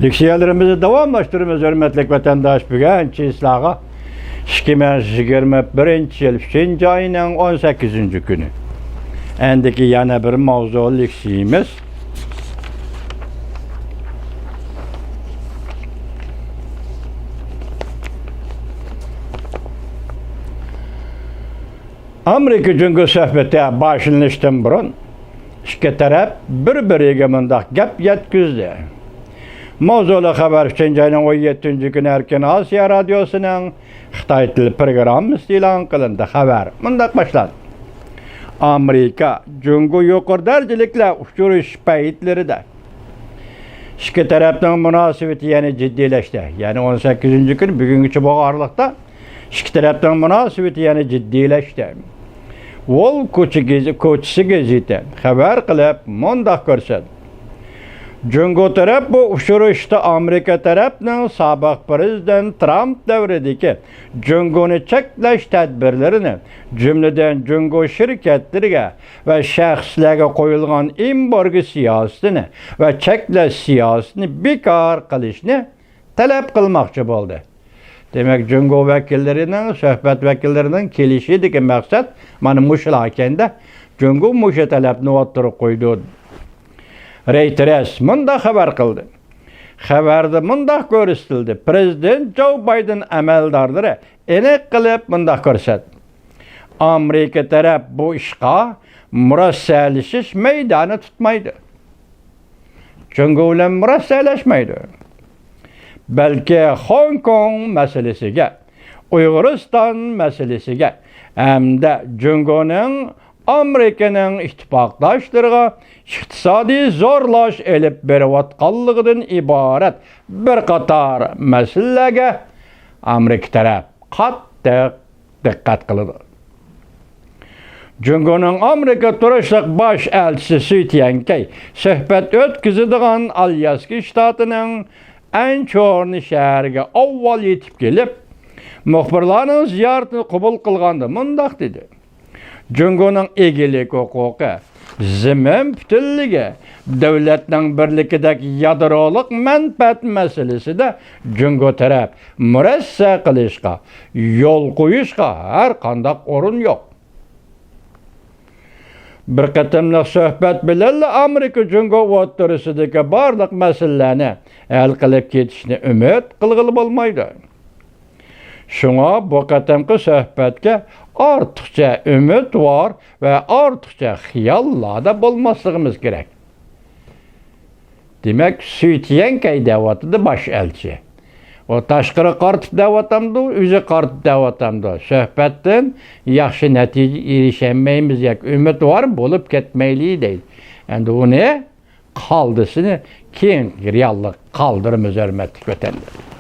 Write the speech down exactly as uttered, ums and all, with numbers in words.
لېكسىيەلىرىمىزنى داۋاملاشتۇرىمىز، ھۆرمەتلىك ۋەتەنداشلار. بۈگۈنكى سىلەرگە ئىككى مىڭ يىگىرمە بىرىنچى يىل ئۈچىنچى ئاينىڭ ئون سەككىزىنچى كۈنى. ئەندىكى يەنە بىر ماۋزۇ لېكسىيىمىز. ئامېرىكا جۇڭگو سۆھبىتى باشلىنىشتىن بۇرۇن ئىككى تەرەپ بىر-بىرىگە مۇنداق گەپ يەتكۈزدى. ماۋزۇلۇق خەۋەر ئۈچىنچى ئاينىڭ ئون يەتتىنچى كۈنى ئەركىن ئاسىيا رادىيوسىنىڭ خىتاي تىل پروگراممىسىدا ئېلان قىلىندى. خەۋەر مۇنداق باشلاندى. ئامېرىكا جۇڭگو يۇقىرى دەرىجىلىكلەر ئۇچرىشىش پەيتلىرىدە ئىككى تەرەپنىڭ مۇناسىۋىتى يەنە جىددىيلەشتى. يەنى ئون سەككىزىنچى كۈنى بۈگۈنگىچە بولغان ئارىلىقتا ئىككى تەرەپنىڭ مۇناسىۋىتى يەنە جىددىيلەشتى. ۋول كوچى گېزى-، كوچىسى گېزىتى خەۋەر قىلىپ مۇنداق كۆرسەتتى. جۇڭگو تەرەپ بۇ ئۇچرىشىشتا ئامېرىكا تەرەپنىڭ سابىق پىرېزىدېنت ترامپ دەۋرىدىكى جۇڭگونى چەكلەش تەدبىرلىرىنى، جۈملىدىن جۇڭگو شىركەتلىرىگە ۋە شەخسلەرگە قويۇلغان ئېمبارگو سىياسىتىنى ۋە چەكلەش سىياسىتىنى بىكار قىلىشنى تەلەپ قىلماقچى بولدى. دېمەك، جۇڭگو ۋەكىللىرىنىڭ، سۆھبەت ۋەكىللىرىنىڭ كېلىشىدىكى مەقسەت مانا مۇشۇلاركەندە، جۇڭگو مۇشۇ تەلەپنى ئوتتۇرىغا قويدى. رېيتېرس مۇنداق خەۋەر قىلدى. خەۋەردە مۇنداق كۆرسىتىلدى، پىرېزىدېنت جو بايدېن ئەمەلدارلىرى ئېنىق قىلىپ مۇنداق كۆرسەتتى. ئامېرىكا تەرەپ بۇ ئىشقا مۇرەسسەلىشىش مەيدانى تۇتمايدۇ. جۇڭگو بىلەن مۇرەسسەلەشمەيدۇ. بەلكى خوڭكوڭ مەسىلىسىگە، ئۇيغۇرىستان مەسىلىسىگە ھەمدە جۇڭگونىڭ ئامېرىكىنىڭ ئىتتىپاقداشلىرىغا ئىقتىسادىي زورلاش ئېلىپ بېرىۋاتقانلىقىدىن ئىبارەت بىر قاتار مەسىلىلەرگە ئامېرىكا تەرەپ قاتتىق دىققەت قىلىدۇ. جۇڭگونىڭ ئامېرىكا تۇرۇشلۇق باش ئەلچىسى سۈي تيەنكەي سۆھبەت ئۆتكۈزىدىغان ئالياسكا شتاتىنىڭ ئەنچورنى شەھىرىگە ئاۋۋال يېتىپ كېلىپ، مۇخبىرلارنىڭ زىيارىتىنى قوبۇل قىلغاندا مۇنداق دېدى: جۇڭگونىڭ ئىگىلىك ھوقۇقى، زېمىن پۈتۈنلۈكى، دۆلەتنىڭ بىرلىكىدەك يادرولۇق مەنپەئەت مەسىلىسىدە جۇڭگو تەرەپ مۇرەسسە قىلىشقا، يول قويۇشقا ھەر قانداق ئورۇن يوق. بىر قېتىملىق سۆھبەت بىلەنلا ئامېرىكا جۇڭگو ئوتتۇرىسىدىكى بارلىق مەسىلىلەرنى ھەل قىلىپ كېتىشنى ئۈمىد قىلغىلى بولمايدۇ. شۇڭا بۇ قېتىمقى سۆھبەتكە ئارتۇقچە ئۈمىدۋار ۋە ئارتۇقچە خىياللاردا بولماسلىقىمىز كېرەك. دېمەك، سۈي تيەنكەي دەۋاتىدۇ باش ئەلچى. ئۇ تاشقىرىغا قارىتىپ دەۋاتامدۇ، ئۆزىگە قارىتىپ دەۋاتامدۇ؟ سۆھبەتتىن ياخشى نەتىجە ئېرىشەلمەيمىز ياكى ئۈمىدۋار بولۇپ كەتمەيلى دەيدۇ. ئەمدى ئۇنى قالدىسىنى كېيىنكى رېئاللىققا قالدۇرىمىز، ھۆرمەتلىك ۋەتەنداشلار.